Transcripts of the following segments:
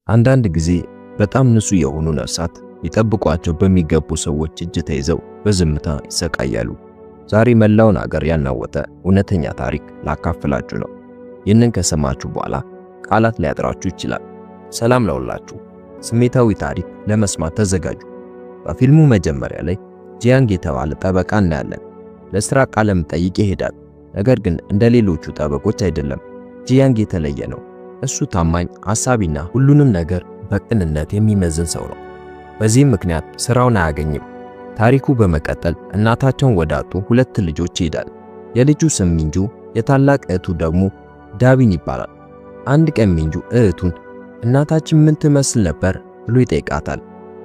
አንዳንድ ጊዜ በጣም ንጹህ የሆኑ ነፍሳት ሊጠብቋቸው በሚገቡ ሰዎች እጅ ተይዘው በዝምታ ይሰቃያሉ። ዛሬ መላውን አገር ያናወጠ እውነተኛ ታሪክ ላካፍላችሁ ነው። ይህንን ከሰማችሁ በኋላ ቃላት ሊያጥራችሁ ይችላል። ሰላም ለሁላችሁ። ስሜታዊ ታሪክ ለመስማት ተዘጋጁ። በፊልሙ መጀመሪያ ላይ ጂያንግ የተባለ ጠበቃ እናያለን። ለስራ ቃለ መጠይቅ ይሄዳል። ነገር ግን እንደ ሌሎቹ ጠበቆች አይደለም። ጂያንግ የተለየ ነው። እሱ ታማኝ፣ አሳቢና ሁሉንም ነገር በቅንነት የሚመዝን ሰው ነው። በዚህም ምክንያት ስራውን አያገኝም። ታሪኩ በመቀጠል እናታቸውን ወዳጡ ሁለት ልጆች ይሄዳል። የልጁ ስም ሚንጁ፣ የታላቅ እህቱ ደግሞ ዳቢን ይባላል። አንድ ቀን ሚንጁ እህቱን እናታችን ምን ትመስል ነበር ብሎ ይጠይቃታል።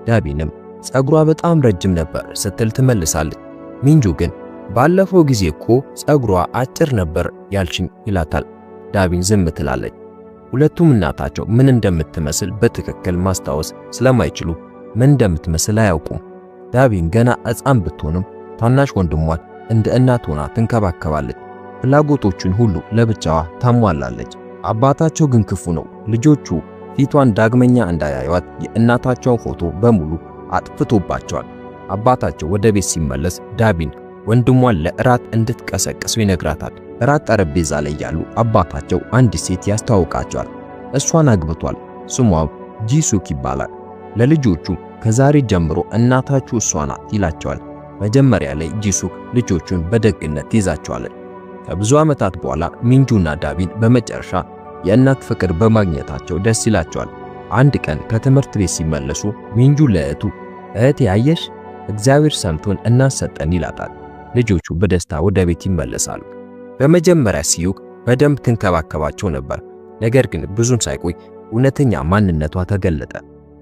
ዳቢንም ጸጉሯ በጣም ረጅም ነበር ስትል ትመልሳለች። ሚንጁ ግን ባለፈው ጊዜ እኮ ጸጉሯ አጭር ነበር ያልሽኝ ይላታል። ዳቢን ዝም ትላለች። ሁለቱም እናታቸው ምን እንደምትመስል በትክክል ማስታወስ ስለማይችሉ ምን እንደምትመስል አያውቁም። ዳቢን ገና ሕፃን ብትሆንም ታናሽ ወንድሟን እንደ እናት ሆና ትንከባከባለች። ፍላጎቶቹን ሁሉ ለብቻዋ ታሟላለች። አባታቸው ግን ክፉ ነው። ልጆቹ ፊቷን ዳግመኛ እንዳያዩት የእናታቸውን ፎቶ በሙሉ አጥፍቶባቸዋል። አባታቸው ወደ ቤት ሲመለስ ዳቢን ወንድሟን ለእራት እንድትቀሰቅሰው ይነግራታል። እራት ጠረጴዛ ላይ ያሉ አባታቸው አንዲት ሴት ያስተዋውቃቸዋል። እሷን አግብቷል። ስሟም ጂሱክ ይባላል። ለልጆቹ ከዛሬ ጀምሮ እናታችሁ እሷ ናት ይላቸዋል። መጀመሪያ ላይ ጂሱክ ልጆቹን በደግነት ትይዛቸዋለች። ከብዙ ዓመታት በኋላ ሚንጁና ዳቢን በመጨረሻ የእናት ፍቅር በማግኘታቸው ደስ ይላቸዋል። አንድ ቀን ከትምህርት ቤት ሲመለሱ ሚንጁ ለእህቱ እህቴ አየሽ፣ እግዚአብሔር ሰምቶን እናት ሰጠን ይላታል። ልጆቹ በደስታ ወደ ቤት ይመለሳሉ። በመጀመሪያ ሲዩክ በደንብ ትንከባከባቸው ነበር። ነገር ግን ብዙም ሳይቆይ እውነተኛ ማንነቷ ተገለጠ።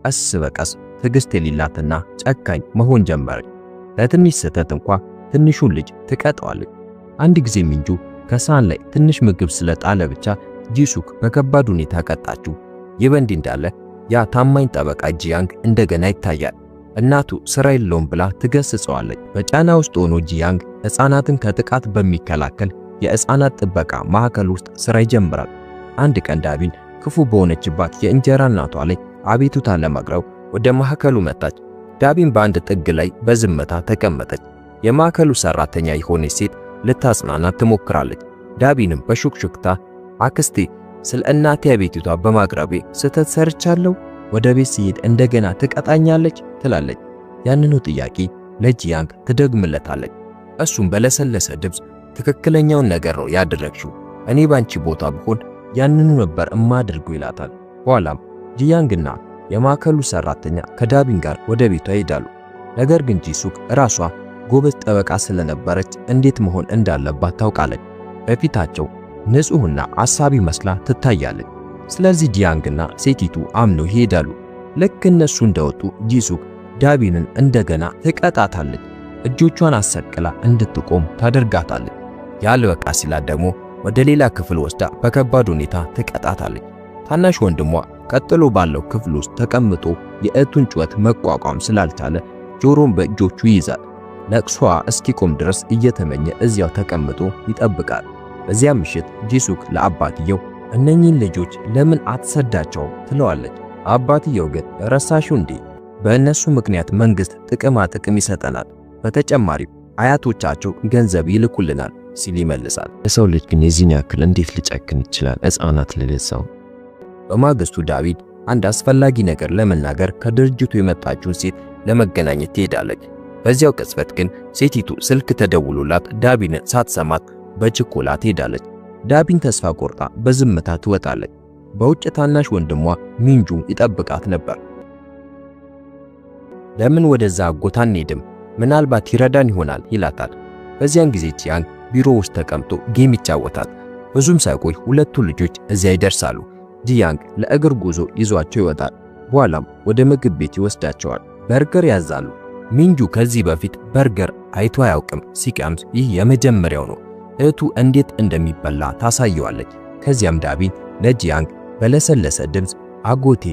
ቀስ በቀስ ትዕግስት የሌላትና ጨካኝ መሆን ጀመረች። ለትንሽ ስህተት እንኳ ትንሹን ልጅ ትቀጣዋለች። አንድ ጊዜ ሚንጁ ከሳህን ላይ ትንሽ ምግብ ስለጣለ ብቻ ጂሱክ በከባድ ሁኔታ ቀጣችው። ይህ በእንዲህ እንዳለ ያ ታማኝ ጠበቃ ጂያንግ እንደገና ይታያል። እናቱ ስራ የለውም ብላ ትገስጸዋለች። በጫና ውስጥ ሆኖ ጂያንግ ሕፃናትን ከጥቃት በሚከላከል የሕፃናት ጥበቃ ማዕከል ውስጥ ስራ ይጀምራል። አንድ ቀን ዳቢን ክፉ በሆነችባት የእንጀራ እናቷ ላይ አቤቱታ ለማቅረብ ወደ ማዕከሉ መጣች። ዳቢን በአንድ ጥግ ላይ በዝምታ ተቀመጠች። የማዕከሉ ሰራተኛ የሆነች ሴት ልታጽናናት ትሞክራለች። ዳቢንም በሹክሹክታ አክስቴ ስለ እናቴ አቤቱታ በማቅረቤ ስህተት ሰርቻለሁ፣ ወደ ቤት ስሄድ እንደገና ትቀጣኛለች ትላለች። ያንኑ ጥያቄ ለጂያንግ ትደግምለታለች። እሱም በለሰለሰ ድምፅ ትክክለኛውን ነገር ነው ያደረግሽው፣ እኔ ባንቺ ቦታ ብሆን ያንኑ ነበር እማደርገው ይላታል። በኋላም ጂያንግና የማዕከሉ ሰራተኛ ከዳቢን ጋር ወደ ቤቷ ይሄዳሉ። ነገር ግን ጂሱክ ራሷ ጎበዝ ጠበቃ ስለነበረች እንዴት መሆን እንዳለባት ታውቃለች። በፊታቸው ንጹህና አሳቢ መስላ ትታያለች። ስለዚህ ጂያንግና ሴቲቱ አምነው ይሄዳሉ። ልክ እነሱ እንደወጡ ጂሱክ ዳቢንን እንደገና ትቀጣታለች። እጆቿን አሰቅላ እንድትቆም ታደርጋታለች። ያልበቃ ሲላት ደግሞ ወደ ሌላ ክፍል ወስዳ በከባድ ሁኔታ ትቀጣታለች። ታናሽ ወንድሟ ቀጥሎ ባለው ክፍል ውስጥ ተቀምጦ የእህቱን ጩኸት መቋቋም ስላልቻለ ጆሮን በእጆቹ ይይዛል። ለቅሷ እስኪቆም ድረስ እየተመኘ እዚያው ተቀምጦ ይጠብቃል። በዚያ ምሽት ጂሱክ ለአባትየው እነኚህን ልጆች ለምን አትሰዳቸውም ትለዋለች። አባትየው ግን ረሳሽው እንዴ? በእነሱ ምክንያት መንግስት ጥቅማ ጥቅም ይሰጠናል፣ በተጨማሪም አያቶቻቸው ገንዘብ ይልኩልናል ሲል ይመልሳል። የሰው ልጅ ግን የዚህን ያክል እንዴት ሊጨክን ይችላል? ሕፃናት ልልሰው። በማግስቱ ዳዊት አንድ አስፈላጊ ነገር ለመናገር ከድርጅቱ የመጣችውን ሴት ለመገናኘት ትሄዳለች። በዚያው ቅጽበት ግን ሴቲቱ ስልክ ተደውሎላት ዳቢንን ሳትሰማት በችኮላ ትሄዳለች። ዳቢን ተስፋ ቆርጣ በዝምታ ትወጣለች። በውጭ ታናሽ ወንድሟ ሚንጁ ይጠብቃት ነበር። ለምን ወደዛ አጎት አንሄድም? ምናልባት ይረዳን ይሆናል ይላታል። በዚያን ጊዜ ጂያንግ ቢሮ ውስጥ ተቀምጦ game ይጫወታል። ብዙም ሳይቆይ ሁለቱ ልጆች እዚያ ይደርሳሉ። ጂያንግ ለእግር ጉዞ ይዟቸው ይወጣል። በኋላም ወደ ምግብ ቤት ይወስዳቸዋል። በርገር ያዛሉ። ሚንጁ ከዚህ በፊት በርገር አይቶ አያውቅም። ሲቀምስ ይህ የመጀመሪያው ነው። እህቱ እንዴት እንደሚበላ ታሳየዋለች። ከዚያም ዳቢን ለጂያንግ በለሰለሰ ድምፅ አጎቴ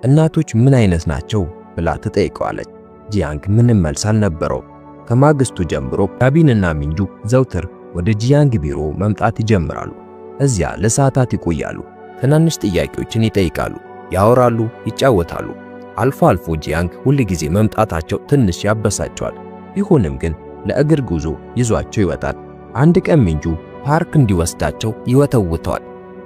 እናቶች ምን አይነት ናቸው ብላ ትጠይቀዋለች። ጂያንግ ምንም መልስ አልነበረው። ከማግስቱ ጀምሮ ዳቢንና ሚንጁ ዘውትር ወደ ጂያንግ ቢሮ መምጣት ይጀምራሉ። እዚያ ለሰዓታት ይቆያሉ። ትናንሽ ጥያቄዎችን ይጠይቃሉ። ያወራሉ፣ ይጫወታሉ። አልፎ አልፎ ጂያንግ ሁል ጊዜ መምጣታቸው ትንሽ ያበሳቸዋል። ቢሆንም ግን ለእግር ጉዞ ይዟቸው ይወጣል። አንድ ቀን ሚንጁ ፓርክ እንዲወስዳቸው ይወተውተዋል።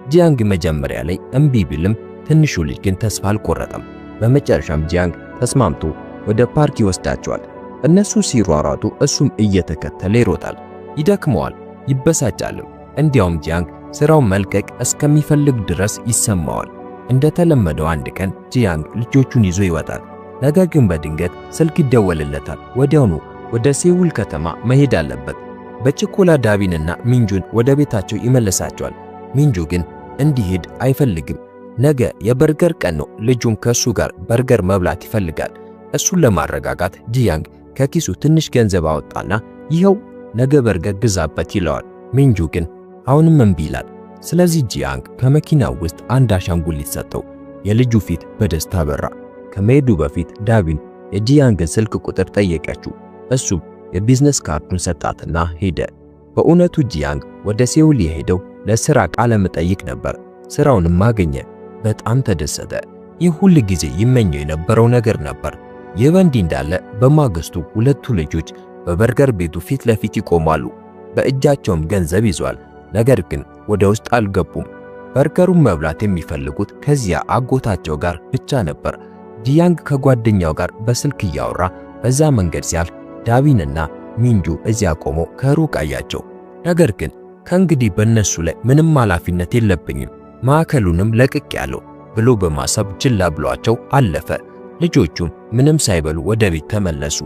ጂያንግ መጀመሪያ ላይ እምቢ ቢልም ትንሹ ልጅ ግን ተስፋ አልቆረጠም። በመጨረሻም ጂያንግ ተስማምቶ ወደ ፓርክ ይወስዳቸዋል። እነሱ ሲሯሯጡ እሱም እየተከተለ ይሮጣል። ይደክመዋል፣ ይበሳጫልም። እንዲያውም ጂያንግ ስራውን መልቀቅ እስከሚፈልግ ድረስ ይሰማዋል። እንደተለመደው አንድ ቀን ጂያንግ ልጆቹን ይዞ ይወጣል። ነገር ግን በድንገት ስልክ ይደወልለታል። ወዲያውኑ ወደ ሴውል ከተማ መሄድ አለበት። በችኮላ ዳቢንና ሚንጁን ወደ ቤታቸው ይመልሳቸዋል። ሚንጁ ግን እንዲሄድ አይፈልግም። ነገ የበርገር ቀን ነው። ልጁም ከሱ ጋር በርገር መብላት ይፈልጋል። እሱን ለማረጋጋት ጂያንግ ከኪሱ ትንሽ ገንዘብ አወጣና ይኸው ነገ በርገር ግዛበት ይለዋል። ሚንጁ ግን አሁንም እምቢ ይላል። ስለዚህ ጂያንግ ከመኪናው ውስጥ አንድ አሻንጉሊት ሰጠው። የልጁ ፊት በደስታ በራ። ከመሄዱ በፊት ዳቢን የጂያንግን ስልክ ቁጥር ጠየቀችው። እሱም የቢዝነስ ካርዱን ሰጣትና ሄደ። በእውነቱ ጂያንግ ወደ ሴውል የሄደው ለስራ ቃለ መጠይቅ ነበር። ስራውንም አገኘ። በጣም ተደሰተ። ይህ ሁል ጊዜ ይመኘው የነበረው ነገር ነበር። ይህ በእንዲህ እንዳለ በማግስቱ ሁለቱ ልጆች በበርገር ቤቱ ፊት ለፊት ይቆማሉ። በእጃቸውም ገንዘብ ይዟል። ነገር ግን ወደ ውስጥ አልገቡም። በርገሩን መብላት የሚፈልጉት ከዚያ አጎታቸው ጋር ብቻ ነበር። ጂያንግ ከጓደኛው ጋር በስልክ እያወራ በዛ መንገድ ሲያልፍ ዳቢንና ሚንጁ እዚያ ቆመው ከሩቅ አያቸው። ነገር ግን ከእንግዲህ በእነሱ ላይ ምንም ኃላፊነት የለብኝም፣ ማዕከሉንም ለቅቄያለሁ ብሎ በማሰብ ችላ ብሏቸው አለፈ። ልጆቹም ምንም ሳይበሉ ወደ ቤት ተመለሱ።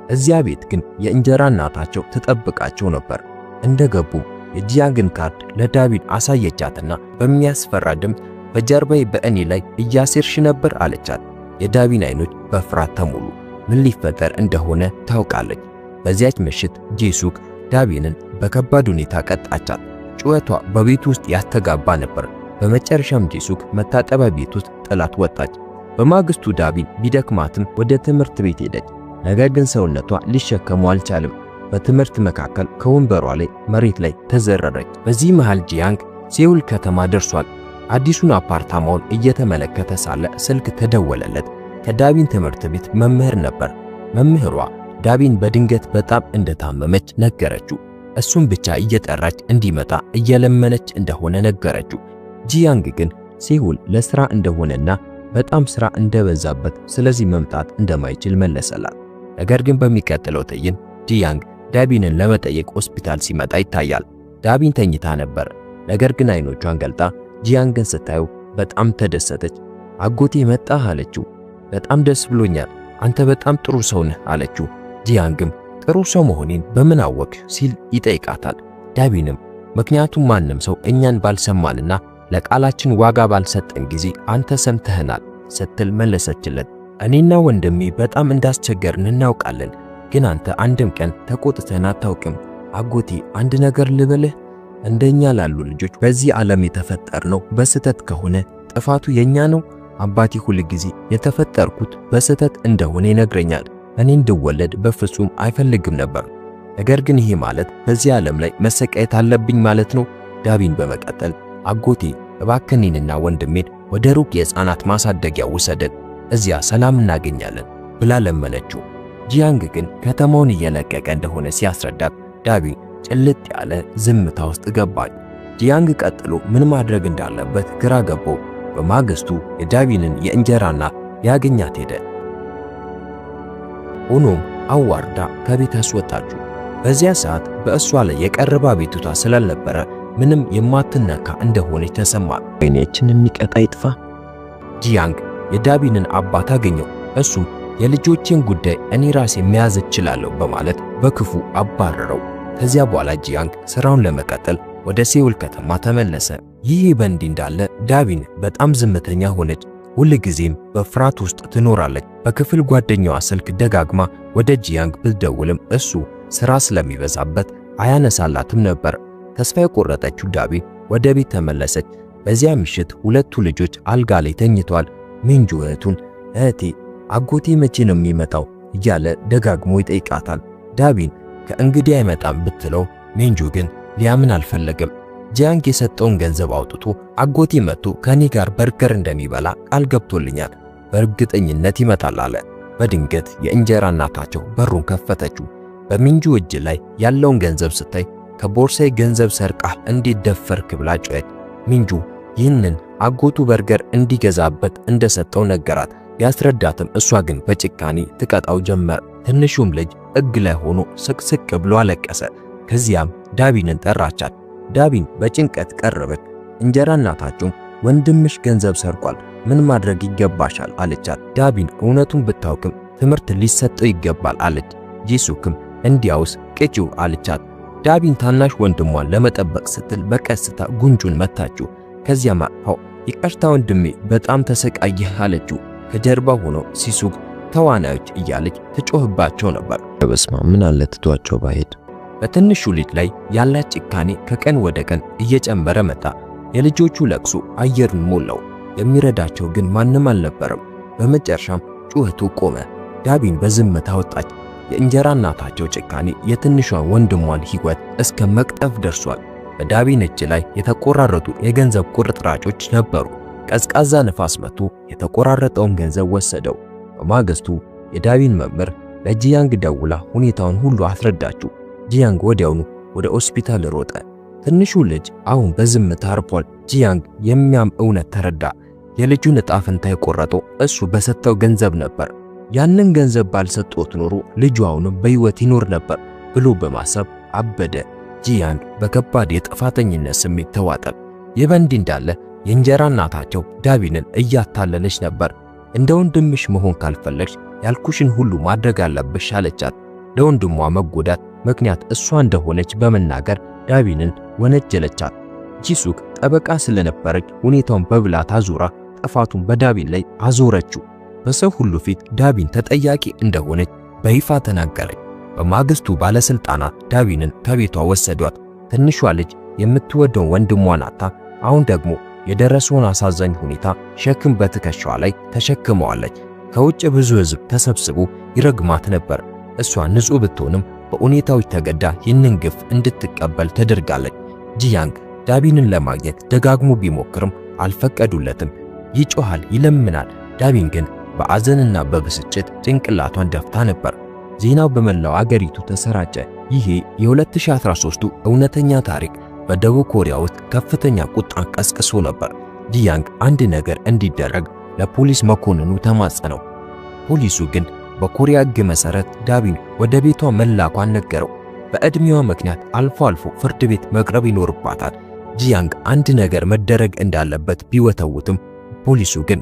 እዚያ ቤት ግን የእንጀራ እናታቸው ትጠብቃቸው ነበር። እንደገቡ የጂያንግን ካርድ ለዳቢን አሳየቻትና በሚያስፈራ ድምፅ በጀርባዬ በእኔ ላይ እያሴርሽ ነበር አለቻት። የዳቢን አይኖች በፍርሃት ተሞሉ። ምን ሊፈጠር እንደሆነ ታውቃለች። በዚያች ምሽት ጄሱክ ዳቢንን በከባድ ሁኔታ ቀጣቻት። ጩኸቷ በቤቱ ውስጥ ያስተጋባ ነበር። በመጨረሻም ጄሱክ መታጠቢያ ቤት ውስጥ ጥላት ወጣች። በማግስቱ ዳቢን ቢደክማትም ወደ ትምህርት ቤት ሄደች። ነገር ግን ሰውነቷ ሊሸከሙ አልቻለም። በትምህርት መካከል ከወንበሯ ላይ መሬት ላይ ተዘረረች። በዚህ መሃል ጂያንግ ሴውል ከተማ ደርሷል። አዲሱን አፓርታማውን እየተመለከተ ሳለ ስልክ ተደወለለት። ከዳቢን ትምህርት ቤት መምህር ነበር። መምህሯ ዳቢን በድንገት በጣም እንደታመመች ነገረችው። እሱን ብቻ እየጠራች እንዲመጣ እየለመነች እንደሆነ ነገረችው። ጂያንግ ግን ሴውል ለስራ እንደሆነና በጣም ስራ እንደበዛበት ስለዚህ መምጣት እንደማይችል መለሰላት። ነገር ግን በሚቀጥለው ትዕይንት ጂያንግ ዳቢንን ለመጠየቅ ሆስፒታል ሲመጣ ይታያል። ዳቢን ተኝታ ነበር። ነገር ግን አይኖቿን ገልጣ ጂያንግን ስታየው በጣም ተደሰተች። አጎቴ መጣህ አለችው። በጣም ደስ ብሎኛል፣ አንተ በጣም ጥሩ ሰው ነህ አለችው። ጂያንግም ጥሩ ሰው መሆኔን በምን አወቅህ ሲል ይጠይቃታል። ዳቢንም ምክንያቱም ማንም ሰው እኛን ባልሰማንና ለቃላችን ዋጋ ባልሰጠን ጊዜ አንተ ሰምተህናል ስትል መለሰችለት። እኔና ወንድሜ በጣም እንዳስቸገርን እናውቃለን፣ ግን አንተ አንድም ቀን ተቆጥተን አታውቅም። አጎቴ አንድ ነገር ልበልህ፣ እንደኛ ላሉ ልጆች በዚህ ዓለም የተፈጠርነው በስህተት ከሆነ ጥፋቱ የኛ ነው። አባቴ ሁል ጊዜ የተፈጠርኩት በስህተት እንደሆነ ይነግረኛል። እኔ እንድወለድ በፍጹም አይፈልግም ነበር። ነገር ግን ይሄ ማለት በዚህ ዓለም ላይ መሰቃየት አለብኝ ማለት ነው። ዳቢን በመቀጠል አጎቴ እባክህ እኔንና ወንድሜን ወደ ሩቅ የሕፃናት ማሳደጊያ ውሰደን፣ እዚያ ሰላም እናገኛለን ብላ ለመነችው። ጂያንግ ግን ከተማውን እየለቀቀ እንደሆነ ሲያስረዳት ዳቢን ጭልጥ ያለ ዝምታ ውስጥ ገባች። ጂያንግ ቀጥሎ ምን ማድረግ እንዳለበት ግራ ገባው። በማግስቱ የዳቢንን የእንጀራ እናት ሊያገኛት ሄደ። ሆኖም አዋርዳ ከቤት አስወጣችው። በዚያ ሰዓት በእሷ ላይ የቀረበ አቤቱታ ስላልነበረ ምንም የማትነካ እንደሆነች ተሰማት። ወይኔችን የሚቀጣ ይጥፋ። ጂያንግ የዳቢንን አባት አገኘው። እሱም የልጆቼን ጉዳይ እኔ ራሴ መያዝ እችላለሁ በማለት በክፉ አባረረው። ከዚያ በኋላ ጂያንግ ስራውን ለመቀጠል ወደ ሴውል ከተማ ተመለሰ። ይህ በእንዲህ እንዳለ ዳቢን በጣም ዝምተኛ ሆነች። ሁል ጊዜም በፍርሃት ውስጥ ትኖራለች። በክፍል ጓደኛዋ ስልክ ደጋግማ ወደ ጂያንግ ብትደውልም እሱ ስራ ስለሚበዛበት አያነሳላትም ነበር። ተስፋ የቆረጠችው ዳቢን ወደ ቤት ተመለሰች። በዚያ ምሽት ሁለቱ ልጆች አልጋ ላይ ተኝተዋል። ሚንጁ እህቱን እህቴ አጎቴ መቼ ነው የሚመጣው እያለ ደጋግሞ ይጠይቃታል። ዳቢን ከእንግዲህ አይመጣም ብትለው ሚንጁ ግን ሊያምን አልፈለገም። ጂያንግ የሰጠውን ገንዘብ አውጥቶ አጎቴ መጥቶ ከኔ ጋር በርገር እንደሚበላ ቃል ገብቶልኛል፣ በእርግጠኝነት ይመጣል አለ። በድንገት የእንጀራ እናታቸው በሩን ከፈተችው። በሚንጁ እጅ ላይ ያለውን ገንዘብ ስታይ ከቦርሳዬ ገንዘብ ሰርቃህ እንዴት ደፈርክ ብላ ጮኸች። ሚንጁ ይህንን አጎቱ በርገር እንዲገዛበት እንደሰጠው ነገራት። ቢያስረዳትም እሷ ግን በጭካኔ ትቀጣው ጀመር። ትንሹም ልጅ ጥግ ላይ ሆኖ ስቅስቅ ብሎ አለቀሰ። ከዚያም ዳቢንን ጠራቻት። ዳቢን በጭንቀት ቀረበች። እንጀራ እናታቸውም ወንድምሽ ገንዘብ ሰርቋል፣ ምን ማድረግ ይገባሻል አለቻት። ዳቢን እውነቱን ብታውቅም ትምህርት ሊሰጠው ይገባል አለች። ጂሱክም እንዲያውስ ቅጪው አለቻት። ዳቢን ታናሽ ወንድሟን ለመጠበቅ ስትል በቀስታ ጉንጩን መታችው። ከዚያም አቅፋው ይቅርታ ወንድሜ በጣም ተሰቃየህ አለችው። ከጀርባ ሆኖ ሲሱክ ተዋናዮች እያለች ትጮህባቸው ነበር። በስማ ምን አለ ትቷቸው ባሄድ። በትንሹ ልጅ ላይ ያላት ጭካኔ ከቀን ወደ ቀን እየጨመረ መጣ። የልጆቹ ለቅሶ አየሩን ሞላው። የሚረዳቸው ግን ማንም አልነበረም። በመጨረሻም ጩኸቱ ቆመ። ዳቢን በዝምታ ወጣች። የእንጀራ እናታቸው ጭካኔ የትንሿን ወንድሟን ሕይወት እስከ መቅጠፍ ደርሷል። በዳቢን እጅ ላይ የተቆራረጡ የገንዘብ ቁርጥራጮች ነበሩ። ቀዝቃዛ ነፋስ መጥቶ የተቆራረጠውን ገንዘብ ወሰደው። በማግስቱ የዳቢን መምህር ለጂያንግ ደውላ ሁኔታውን ሁሉ አስረዳችው። ጂያንግ ወዲያውኑ ወደ ሆስፒታል ሮጠ። ትንሹ ልጅ አሁን በዝምታ አርፏል። ጂያንግ የሚያም እውነት ተረዳ። የልጁን ዕጣ ፈንታ የቆረጠው እሱ በሰጠው ገንዘብ ነበር። ያንን ገንዘብ ባልሰጠው ኖሮ ልጁ አሁንም በሕይወት ይኖር ነበር ብሎ በማሰብ አበደ። ጂያንግ በከባድ የጥፋተኝነት ስሜት ተዋጠ። ይህ በእንዲህ እንዳለ የእንጀራ እናታቸው ዳቢንን እያታለለች ነበር። እንደ ወንድምሽ መሆን ካልፈለግሽ ያልኩሽን ሁሉ ማድረግ አለብሽ አለቻት። ለወንድሟ መጎዳት ምክንያት እሷ እንደሆነች በመናገር ዳቢንን ወነጀለቻት። ጂሱክ ጠበቃ ስለነበረች ሁኔታውን በብልሃት አዙራ ጥፋቱን በዳቢን ላይ አዞረችው። በሰው ሁሉ ፊት ዳቢን ተጠያቂ እንደሆነች በይፋ ተናገረች። በማግስቱ ባለስልጣናት ዳቢንን ከቤቷ ወሰዷት። ትንሿ ልጅ የምትወደውን ወንድሟን አጥታ አሁን ደግሞ የደረሰውን አሳዛኝ ሁኔታ ሸክም በትከሻዋ ላይ ተሸክመዋለች። ከውጭ ብዙ ሕዝብ ተሰብስቦ ይረግማት ነበር። እሷ ንጹህ ብትሆንም በሁኔታዎች ተገዳ ይህንን ግፍ እንድትቀበል ተደርጋለች። ጂያንግ ዳቢንን ለማግኘት ደጋግሞ ቢሞክርም አልፈቀዱለትም። ይጮሃል፣ ይለምናል። ዳቢን ግን በአዘንና በብስጭት ጭንቅላቷን ደፍታ ነበር። ዜናው በመላው አገሪቱ ተሰራጨ። ይሄ የ2013ቱ እውነተኛ ታሪክ በደቡብ ኮሪያ ውስጥ ከፍተኛ ቁጣ ቀስቅሶ ነበር። ጂያንግ አንድ ነገር እንዲደረግ ለፖሊስ መኮንኑ ተማጸነው። ፖሊሱ ግን በኮሪያ ሕግ መሰረት ዳቢን ወደ ቤቷ መላኳን ነገረው። በዕድሜዋ ምክንያት አልፎ አልፎ ፍርድ ቤት መቅረብ ይኖርባታል። ጂያንግ አንድ ነገር መደረግ እንዳለበት ቢወተውትም ፖሊሱ ግን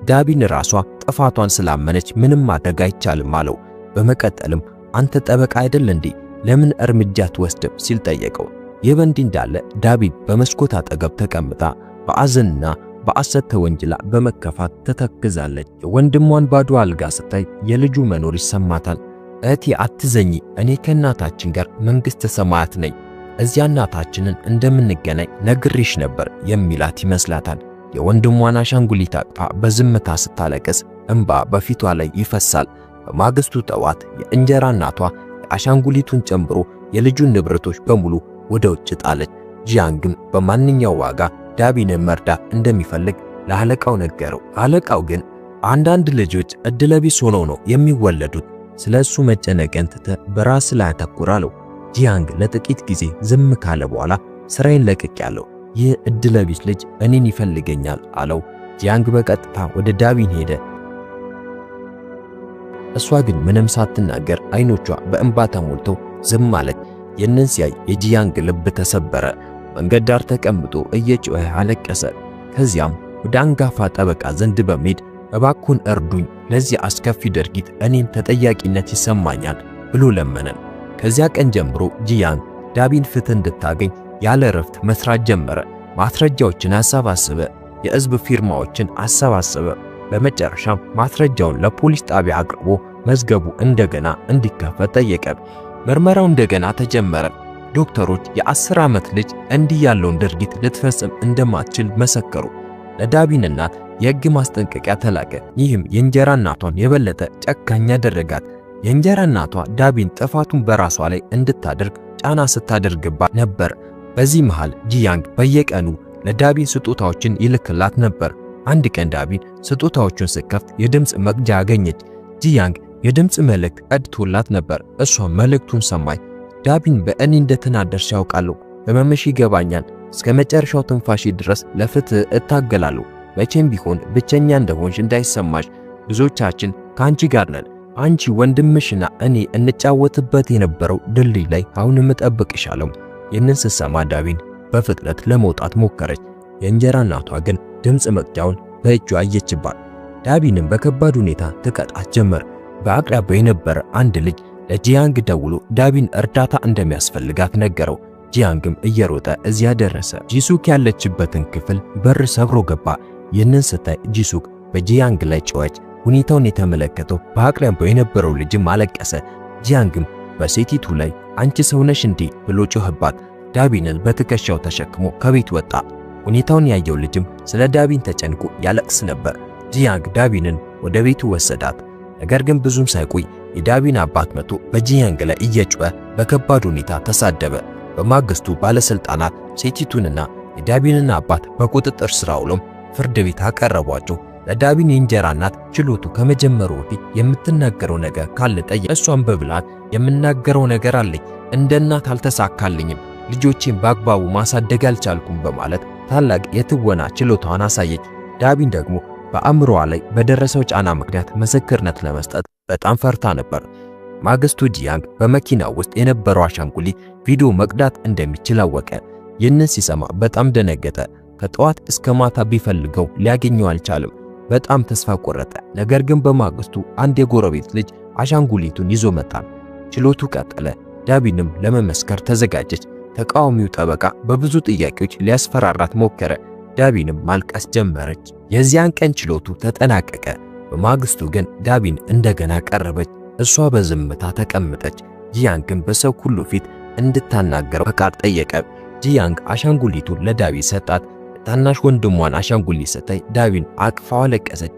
ዳቢን ራሷ ጥፋቷን ስላመነች ምንም ማድረግ አይቻልም አለው። በመቀጠልም አንተ ጠበቃ አይደል እንዴ? ለምን እርምጃ አትወስድም ሲል ጠየቀው። ይህ በእንዲህ እንዳለ ዳቢን በመስኮት አጠገብ ተቀምጣ በአዘንና በሐሰት ተወንጅላ በመከፋት ተተክዛለች። የወንድሟን ባዶ አልጋ ስታይ የልጁ መኖር ይሰማታል። እህቴ አትዘኚ፣ እኔ ከእናታችን ጋር መንግሥተ ሰማያት ነኝ፣ እዚያ እናታችንን እንደምንገናኝ ነግሬሽ ነበር የሚላት ይመስላታል። የወንድሟን አሻንጉሊት አቅፋ በዝምታ ስታለቅስ እንባ በፊቷ ላይ ይፈሳል። በማግስቱ ጠዋት የእንጀራ እናቷ የአሻንጉሊቱን ጨምሮ የልጁን ንብረቶች በሙሉ ወደ ውጭ ጣለች። ጂያንግም በማንኛው ዋጋ ዳቢንን መርዳት እንደሚፈልግ ለአለቃው ነገረው። አለቃው ግን አንዳንድ ልጆች እድለቢስ ሆነው ነው የሚወለዱት፣ ስለ እሱ መጨነቅን ትተህ በራስህ ላይ አተኩር አለው። ጂያንግ ለጥቂት ጊዜ ዝም ካለ በኋላ ስራዬን ለቅቄያለሁ፣ ይህ እድለቢስ ልጅ እኔን ይፈልገኛል አለው። ጂያንግ በቀጥታ ወደ ዳቢን ሄደ። እሷ ግን ምንም ሳትናገር አይኖቿ በእንባ ተሞልተው ዝም አለች። ይህንን ሲያይ የጂያንግ ልብ ተሰበረ። መንገድ ዳር ተቀምጦ እየጮኸ አለቀሰ። ከዚያም ወደ አንጋፋ ጠበቃ ዘንድ በመሄድ እባክዎን እርዱኝ፣ ለዚህ አስከፊ ድርጊት እኔም ተጠያቂነት ይሰማኛል ብሎ ለመነ። ከዚያ ቀን ጀምሮ ጂያንግ ዳቢን ፍትህ እንድታገኝ ያለ እረፍት መስራት ጀመረ። ማስረጃዎችን አሰባሰበ፣ የሕዝብ ፊርማዎችን አሰባሰበ። በመጨረሻም ማስረጃውን ለፖሊስ ጣቢያ አቅርቦ መዝገቡ እንደገና እንዲከፈት ጠየቀ። ምርመራው እንደገና ተጀመረ። ዶክተሮች የ10 ዓመት ልጅ እንዲህ ያለውን ድርጊት ልትፈጽም እንደማትችል መሰከሩ። ለዳቢን እናት የሕግ ማስጠንቀቂያ ተላከ። ይህም የእንጀራ እናቷን የበለጠ ጨካኝ ያደረጋት። የእንጀራ እናቷ ዳቢን ጥፋቱን በራሷ ላይ እንድታደርግ ጫና ስታደርግባት ነበር። በዚህ መሃል ጂያንግ በየቀኑ ለዳቢን ስጦታዎችን ይልክላት ነበር። አንድ ቀን ዳቢን ስጦታዎቹን ስትከፍት የድምፅ መቅጃ አገኘች። ጂያንግ የድምፅ መልእክት ቀድቶላት ነበር። እሷ መልእክቱን ሰማች። ዳቢን በእኔ እንደተናደድሽ ያውቃለሁ፣ ህመምሽ ይገባኛል። እስከ መጨረሻው ትንፋሽ ድረስ ለፍትህ እታገላለሁ። መቼም ቢሆን ብቸኛ እንደሆንሽ እንዳይሰማሽ፣ ብዙዎቻችን ከአንቺ ጋር ነን። አንቺ ወንድምሽና እኔ እንጫወትበት የነበረው ድልድይ ላይ አሁንም እጠብቅሻለሁ። ይህንን ስትሰማ ዳቢን በፍጥነት ለመውጣት ሞከረች። የእንጀራ እናቷ ግን ድምፅ መቅጃውን በእጇ አየችባት። ዳቢንም በከባድ ሁኔታ ትቀጣት ጀመር። በአቅራቢያው የነበረ አንድ ልጅ ለጂያንግ ደውሎ ዳቢን እርዳታ እንደሚያስፈልጋት ነገረው። ጂያንግም እየሮጠ እዚያ ደረሰ። ጂሱክ ያለችበትን ክፍል በር ሰብሮ ገባ። ይህንን ስታይ ጂሱክ በጂያንግ ላይ ጮኸች። ሁኔታውን የተመለከተው በአቅራቢያው የነበረው ልጅም አለቀሰ። ጂያንግም በሴቲቱ ላይ አንቺ ሰው ነሽ እንዴ ብሎ ጮኸባት። ዳቢንን በትከሻው ተሸክሞ ከቤት ወጣ። ሁኔታውን ያየው ልጅም ስለ ዳቢን ተጨንቆ ያለቅስ ነበር። ጂያንግ ዳቢንን ወደ ቤቱ ወሰዳት። ነገር ግን ብዙም ሳይቆይ የዳቢን አባት መጥቶ በጂያንግ ላይ እየጮኸ በከባድ ሁኔታ ተሳደበ። በማግስቱ ባለስልጣናት ሴቲቱንና የዳቢንን አባት በቁጥጥር ስር አውለው ፍርድ ቤት አቀረቧቸው። ለዳቢን የእንጀራ እናት ችሎቱ ከመጀመሩ በፊት የምትናገረው ነገር ካለ ጠየቀ። እሷም በብልሃት የምናገረው ነገር አለኝ፣ እንደ እናት አልተሳካልኝም፣ ልጆቼን በአግባቡ ማሳደግ አልቻልኩም በማለት ታላቅ የትወና ችሎታዋን አሳየች። ዳቢን ደግሞ በአእምሮዋ ላይ በደረሰው ጫና ምክንያት ምስክርነት ለመስጠት በጣም ፈርታ ነበር። ማግስቱ ጂያንግ በመኪናው ውስጥ የነበረው አሻንጉሊት ቪዲዮ መቅዳት እንደሚችል አወቀ። ይህንን ሲሰማ በጣም ደነገጠ። ከጠዋት እስከ ማታ ቢፈልገው ሊያገኘው አልቻለም። በጣም ተስፋ ቆረጠ። ነገር ግን በማግስቱ አንድ የጎረቤት ልጅ አሻንጉሊቱን ይዞ መጣ። ችሎቱ ቀጠለ። ዳቢንም ለመመስከር ተዘጋጀች። ተቃዋሚው ጠበቃ በብዙ ጥያቄዎች ሊያስፈራራት ሞከረ። ዳቢንም ማልቀስ ጀመረች። የዚያን ቀን ችሎቱ ተጠናቀቀ። በማግስቱ ግን ዳቢን እንደገና ቀረበች። እሷ በዝምታ ተቀመጠች። ጂያንግን በሰው ሁሉ ፊት እንድታናገረው ፈቃድ ጠየቀ። ጂያንግ አሻንጉሊቱን ለዳቢን ሰጣት። ታናሽ ወንድሟን አሻንጉሊት ስታይ ዳቢን አቅፋው አለቀሰች።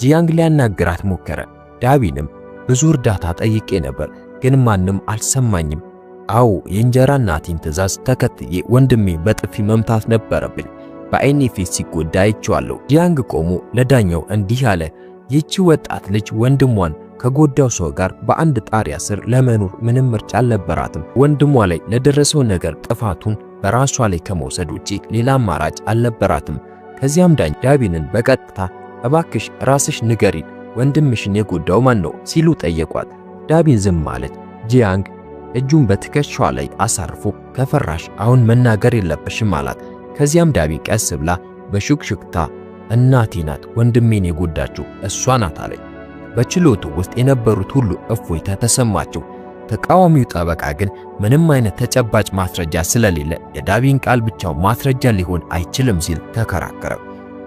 ጂያንግ ሊያናግራት ሞከረ። ዳቢንም ብዙ እርዳታ ጠይቄ ነበር፣ ግን ማንም አልሰማኝም። አዎ የእንጀራ እናቴን ትዕዛዝ ተከትዬ ወንድሜ በጥፊ መምታት ነበረብኝ። በአይኔ ፊት ሲጎዳ አይቼዋለሁ። ጂያንግ ቆሞ ለዳኛው እንዲህ አለ። ይህቺ ወጣት ልጅ ወንድሟን ከጎዳው ሰው ጋር በአንድ ጣሪያ ስር ለመኖር ምንም ምርጫ አልነበራትም። ወንድሟ ላይ ለደረሰው ነገር ጥፋቱን በራሷ ላይ ከመውሰድ ውጪ ሌላ አማራጭ አልነበራትም። ከዚያም ዳኛ ዳቢንን በቀጥታ እባክሽ ራስሽ ንገሪን፣ ወንድምሽን የጎዳው ማን ነው ሲሉ ጠየቋት። ዳቢን ዝም አለች። ጂያንግ እጁን በትከሻዋ ላይ አሳርፎ ከፈራሽ አሁን መናገር የለብሽም አላት። ከዚያም ዳቢን ቀስ ብላ በሹክሹክታ እናቴ ናት ወንድሜን የጎዳችው እሷ ናት አለች። በችሎቱ ውስጥ የነበሩት ሁሉ እፎይታ ተሰማቸው። ተቃዋሚው ጠበቃ ግን ምንም አይነት ተጨባጭ ማስረጃ ስለሌለ የዳቢን ቃል ብቻው ማስረጃ ሊሆን አይችልም ሲል ተከራከረ።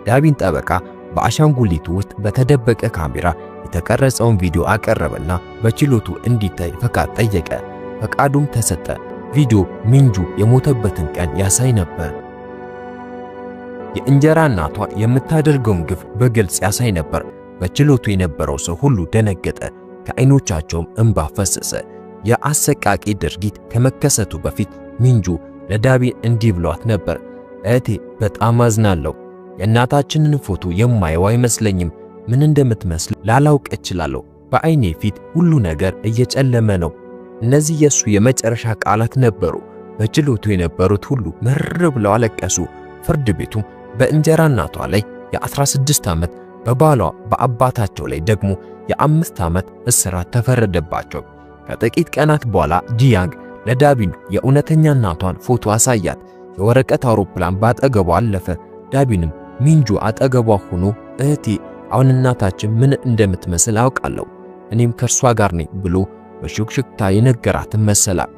ዳቢን ጠበቃ በአሻንጉሊቱ ውስጥ በተደበቀ ካሜራ የተቀረጸውን ቪዲዮ አቀረበና በችሎቱ እንዲታይ ፈቃድ ጠየቀ። ፈቃዱም ተሰጠ። ቪዲዮ ሚንጁ የሞተበትን ቀን ያሳይ ነበር። የእንጀራ እናቷ የምታደርገውን ግፍ በግልጽ ያሳይ ነበር። በችሎቱ የነበረው ሰው ሁሉ ደነገጠ፣ ከዓይኖቻቸውም እንባ ፈሰሰ። የአሰቃቂ ድርጊት ከመከሰቱ በፊት ሚንጁ ለዳቢን እንዲህ ብሏት ነበር። እህቴ በጣም አዝናለሁ። የእናታችንን ፎቶ የማየው አይመስለኝም። ምን እንደምትመስል ላላውቅ እችላለሁ። በዓይኔ ፊት ሁሉ ነገር እየጨለመ ነው። እነዚህ የሱ የመጨረሻ ቃላት ነበሩ። በችሎቱ የነበሩት ሁሉ ምር ብለው አለቀሱ። ፍርድ ቤቱም በእንጀራ እናቷ ላይ የ16 ዓመት በባሏ በአባታቸው ላይ ደግሞ የ5 ዓመት እስራት ተፈረደባቸው። ከጥቂት ቀናት በኋላ ጂያንግ ለዳቢን የእውነተኛ እናቷን ፎቶ አሳያት። የወረቀት አውሮፕላን ባጠገቧ አለፈ። ዳቢንም ሚንጁ አጠገቧ ሆኖ እህቴ አሁን እናታችን ምን እንደምትመስል አውቃለሁ፣ እኔም ከእርሷ ጋር ነኝ ብሎ በሹክሹክታ የነገራትን መሰላት።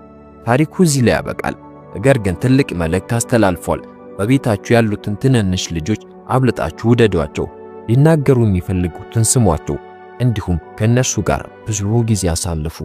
ታሪኩ እዚህ ላይ ያበቃል። ነገር ግን ትልቅ መልእክት አስተላልፏል። በቤታችሁ ያሉትን ትንንሽ ልጆች አብልጣችሁ ውደዷቸው፣ ሊናገሩ የሚፈልጉትን ስሟቸው፣ እንዲሁም ከእነርሱ ጋር ብዙ ጊዜ አሳልፉ።